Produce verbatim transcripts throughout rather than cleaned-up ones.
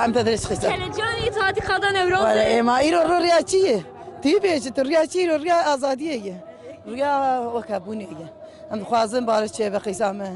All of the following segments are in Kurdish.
Em te dirêj xistin. Kelecan î tu hatî qada Newroz. Wala ê ma îro ro riya çi ye? Tu bêjî tu riya çi, îro riya azadiyê ye. Riya wekebûnê ye. Em dixwazin bariş çêbe qîza me.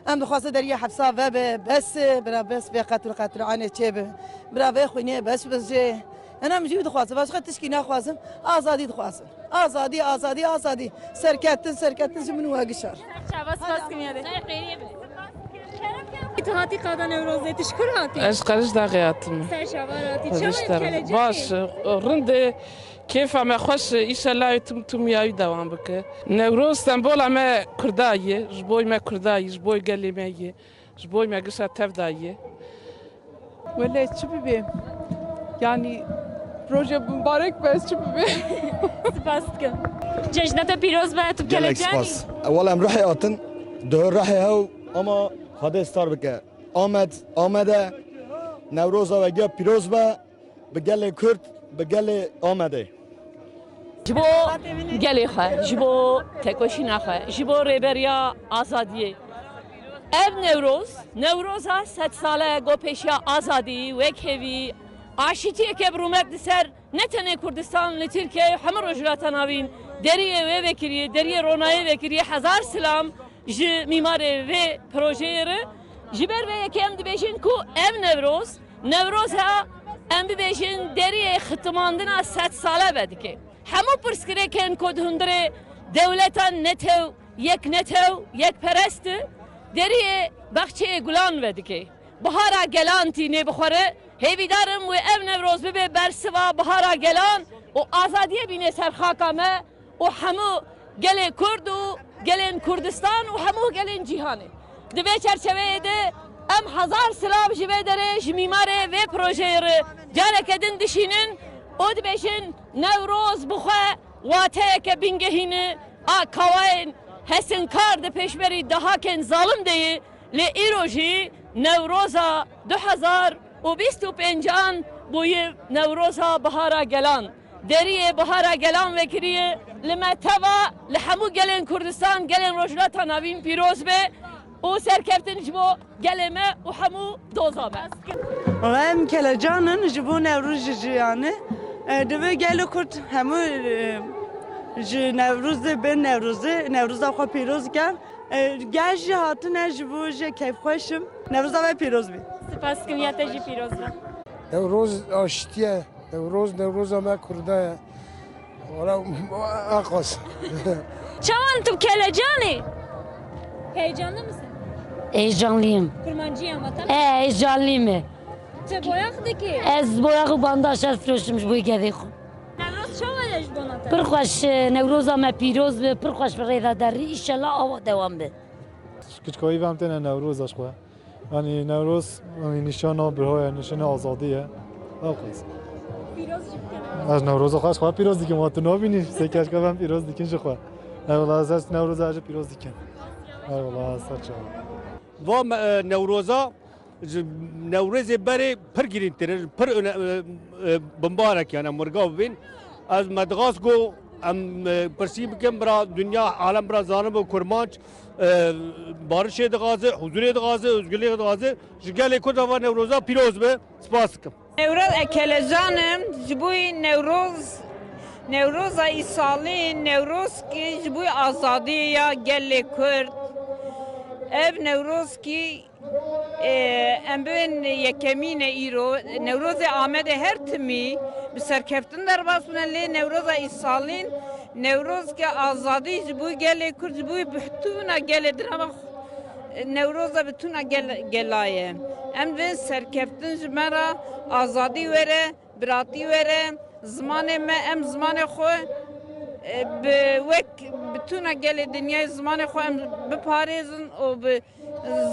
Em dixwazin deriyê hepsa vebe, bes, bira bes vê qetil qetilane çêbe. Bira vê xwînê bes bizê. Ena min jî dixwazim, başqa tişkî naxwazim, azadî dixwazim. Azadî, azadî, azadî. Serkeftin, serkeftin ji min we gişar. Çava spas kim yade. Tu hatî qada Newrozê, tu ji kur hatî? Ez ji Qerişdaxê hatime. Ser şavar hatî. Çawa Qerişdax. Kelecan? Baş, rindê, kêfa me xweş, îşellah ê tim tim ya wî dewam bike. Newroz sembola me Kurda ye, ji bo me Kurda ye, ji bo gelê me ye. Ji bo me gişa tev daye. Wele çi bibe? Yani roje mubarek be, ez çi bibe? Spas dikim. Cejna te pîroz be, tu Gelek kelecan î. Spas. Wele em rihê atin, duhur rihê hew ama Xwedê star bike. Amed, Amede, Newroza we giya pîroz be. Bi gelê Kurd, bi gelê Amedê. Ji bo gelê xwe, ji bo tekoşîna xwe, ji bo rêberiya azadiyê. Ev Newroz, Newroza sedsale go pêşiya azadî, wekhevî, aşîtiyeke bi rûmet li ser ne tenê Kurdistan, li Tirkiyeyê û hemû Rojhilata Navîn deriyê wê vekiriyê, deriyê ronayê vekiriyê. Hezar silam ji mîmarê vê projeyê re. Ji ber vê yekê em dibêjin ku ev Newroz, Newroza, em bibêjin, deriyê xitimandina sedsale vedike. Hemû pirsgirêkên ku di hundirê dewletan netew, yeknetew, yekperest e, deriyê baxçeyê gulan vedike. Bihara gelan tînê bi xwe re. Hêvîdar im wê ev Newroz bibe bersiva bihara gelan û azadiyê bîne ser xaka me. û hemû gelê Kurd û gelên Kurdistan û hemû gelên cîhanê. Di vê çerçeveyê de em hezar silav ji vê derê, ji mîmarê vê projeyê re careke din dişînin û dibêjin, Newroz bi xwe wateyeke bingehîn e a kawayên hesinkar di pêşberî dahakên zalim de ye, lê îro jî Newroza du hezar û bîst û pêncan bûye Newroza Bihara Gelan. Deriyê Bihara Gelan vekiriye li me teva, li hemû gelên Kurdistan, gelên Rojhilata Navîn pîroz be û serkeftin ji bo gelê me û hemû doza me. Wala em kelecan in, ji bo Newroz jî jiyan e. E, divê gelo Kurd hemû, e, ji Newrozê bin Newrozê, Newroza xwe pîroz ke. E, gel jî hatine, ji bo jê keyfxweş im. Newroza we pîroz bî. Spas dikim, ya te jî pîroz be. Newroz aştî ye. Newroz, Newroza me Kurda ye. Wala, aqas. Çawan tu kelecan î? Heyecanlı mısın? Heyecanlıyım. Kurmancı ama tabii. He, heyecanlıyım. Tu boyax dikî? Ez boyax û bandaj ez firoşim ji bo gedê xwe. Newroz çawa ye ji bona te? Pir xweş, e, Newroza me pîroz be, pir xweş bi rê de derî, înşellah awa dewam be. Kiçka wî vem têne Newroza ji xwe. Yanî Newroz, yanî nîşana birha ye, nîşana azadî ye. Ew qas. Pîroz jî bikin. Ez Newroza xwe ji xwe pîroz dikim, wa tu nabînî, sê keşka vem pîroz dikin ji xwe. Eyvallah, ez, ez Newroza jî pîroz dikim. Eyvallah, ser çawa. Va me, e, Newroza, ji Newrozê berê pir girîngtir e, pir öne-, e, e, bimbarek yani em wirga bibin. Ez me dixwast ku em, e, pirsî bikin bira dinya, alem bira zanibo kurmanc, e, barişê dixwaze, huzurê dixwaze, özgürlüğê dixwaze. Ji gelê Kurd ava Newroza pîroz be. Spas dikim. Newroz e kelecan im, ji bo Newroz, Newroza îsalî, Newroz ki ji bo azadî ya gelê Kurd. Ev Newroz ki Ê, em bibin yekemîn e îro. Newrozê Amedê her timî bi serkeftin derbas bûne, lê Newroza îsalîn, Newroz ke azadî ji bo gelê Kurd, ji bo bitûna gelê dirava Newroza bitûna gel-, gela ye. Em dibin serkeftin ji me re azadî were, biratî were, zimanê me, em zimanê xwe, e, bi wek bitûna gelê dinyayê zimanê xwe em biparêzin û bi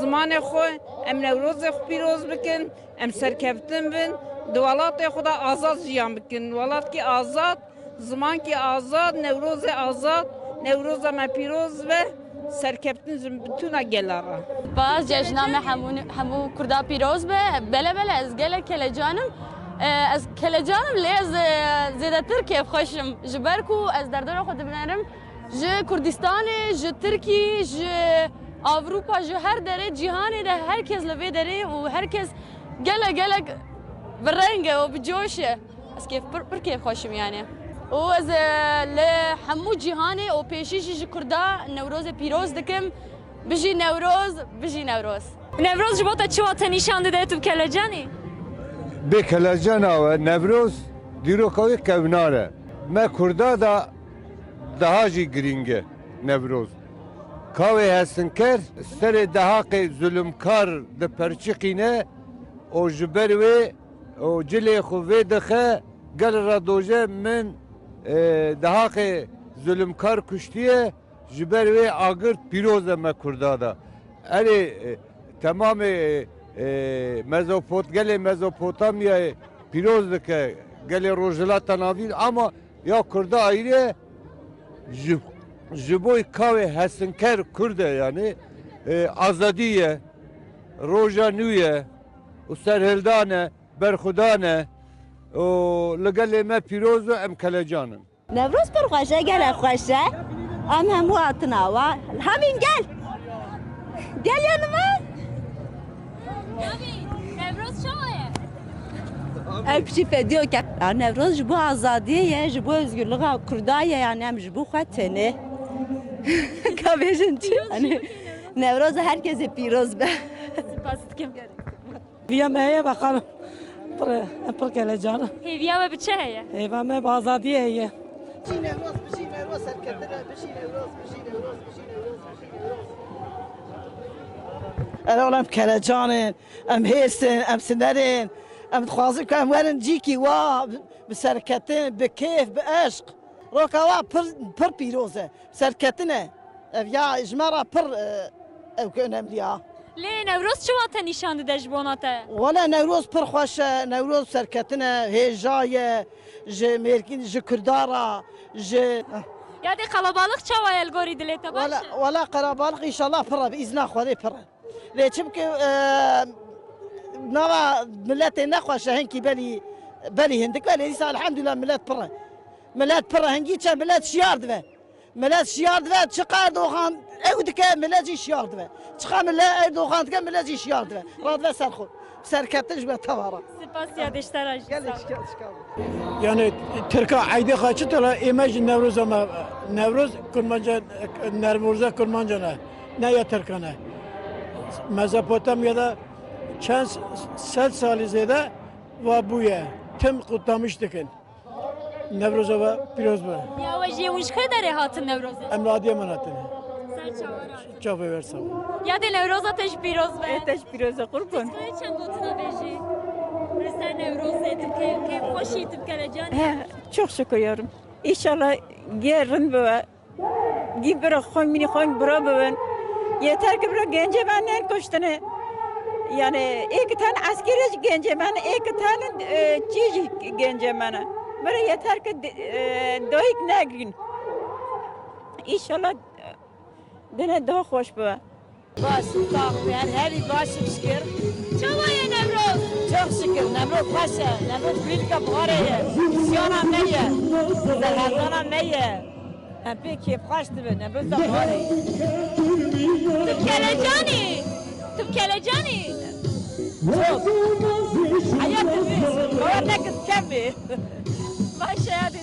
Zimanê xwe, em Newrozê xwe pîroz bikin, em serkeftin bin, di welatê xwe de azad jiyan bikin. Welatkî azad, zimankî azad, Newrozê azad, Newroza me pîroz be, serkeftin ji bitûna gela re. Spas, cejna me hemû, hemû Kurda pîroz be. Bele bele, ez gelek kelecan im. E, ez kelecan im, lê ez, e, zêdetir kêfxweş im. Ji ber ku ez derdora xwe dibinerim, Ji Kurdistanê, ji Tirkî, ji Ewropa, ji her derê cîhanê de her kes li vê derê û her kes gelek gelek Bi reng e û bi coş e. Ez kêf pir, pir kêfxweş im yani. Û ez, e, li hemû cîhanê û pêşî jî ji Kurda Newrozê pîroz dikim. Bijî Newroz, bijî Newroz. Newroz ji bo te çi wate nîşan dide, tu bi kelecan î? Bê kelecan e, Newroz dîroka wê kevnar e. Me Kurda da daha jî girîng e Newroz. Kawê hesinker serê dehaqê zulumkar diperçiqîne û ji ber wê û cilê xwe vê dixe, gel re doje min, e, dehaqê zulumkar kuştiye, ji ber wê agirt pîroz e me Kurda da. Erê, e, temamê, e, Mezopot-, gelê Mezopotamyayê pîroz dike, gelê Rojhilata Navîn, ama ya Kurda ayrı ye, ji, ji bo kawê hesinker Kurd e yani, e, azadî ye, roja nû ye û serhildan e, berxwedan e û li gelê me pîroz e, em kelecan in. Newroz pir xweş e, gelek xweş e. Em hemû hatin awa. Hemîn gel. Gel yanıma. Newroz çawa ye? Ev piçî fediyo ke. Ya Newroz ji bo azadiyê ye, ji bo özgürlüğa Kurda ye, yani em ji bo xwe tenê. Ka bêjin çi? Hani Newroz herkese pîroz be. Spas dikim. Viya me heye, bakalım. Pir, em pir kelecan. Hêviya we bi çi heye? Hêva me bi azadiyê heye. Bijî Newroz, bijî Newroz, serketine, bijî Newroz, bijî Newroz, bijî Newroz, bijî Newroz. Erol, em kelecan in, em hêrs in, em sinerê in. Em dixwazin ku em werin cîkî wa bi serketin, bi kêf, bi eşq. Roka wa pir, pir pîroz e. Serketin e. Ev ya ji me re pir, e, ew ki önemli ya. Lê Newroz çi wate nîşan dide ji bona te? Wele Newroz pir xweş e, Newroz serketin e, hêja ye, ji mêrkîn, ji Kurda re, ji Yadê qelebalix çawa ye li gorî dilê te, baş e? Wele, wele qelebalix înşallah pir e, bi îzna Xwedê pir e. Lê çimkî, e, nava miletê nexweş e, hinkî belî, belî hindik e, lê dîsa elhamdülillah milet pir e. Milet pir e, hingî çe milet şiyar dibe. Milet şiyar dibe, çiqa Erdoğan ew dike, milet jî şiyar dibe. Çiqa milet Erdoğan dike, milet jî şiyar dibe. Radibe ser xwe. Serketin ji we tevara. Spas ya diştera jî. Gelek şikayet şikayet. Yani Tirka eydê xwe çi tala, ê me jî Newroza me, Newroz Kurmanca, Newroza Kurmanca ne. Ne ya Tirka ne. Mezopotamya'da çend sed salî zêde va bûye. Tim kutlamış dikin. Newroza we pîroz be. Ya we jî, hûn ji xê derê hatin Newrozê? Em li Adiyaman hatine. Ser çawa re? Çavê wer sağ ol. Yadê Newroza te jî pîroz be. Ê te jî pîroz e, qurban. Tu çend gotina bêjî? Li ser Newrozê tu kê-, kêfxweşî, tu bi kelecan î? He, çok şükür yavrum. İnşallah gê rind bibe. Gî bira xwe mînî xwe bira bibin. Yeter ki bira gencê me nên kuştine. Yani ê ki ten eskerê jî gencê me ne, ê ki ten, e, çî jî gencê me ne. Bira yeter ki, e, dayik negrin. İnşallah, e, dine daha xweş bibe. Baş, sax, yani herî baş şikir. Çawa ye Newroz? Çok şükür, Newroz baş e. Newroz kulîlka buharê ye. Siyana me ye. Serherdana me ye. Em pê kêfxweş dibin, em bi zamanê. Tu kelecanî? Tu kelecanî? Çok. Hayat dibî. Bawer nekir kevê. Baş e, hadi.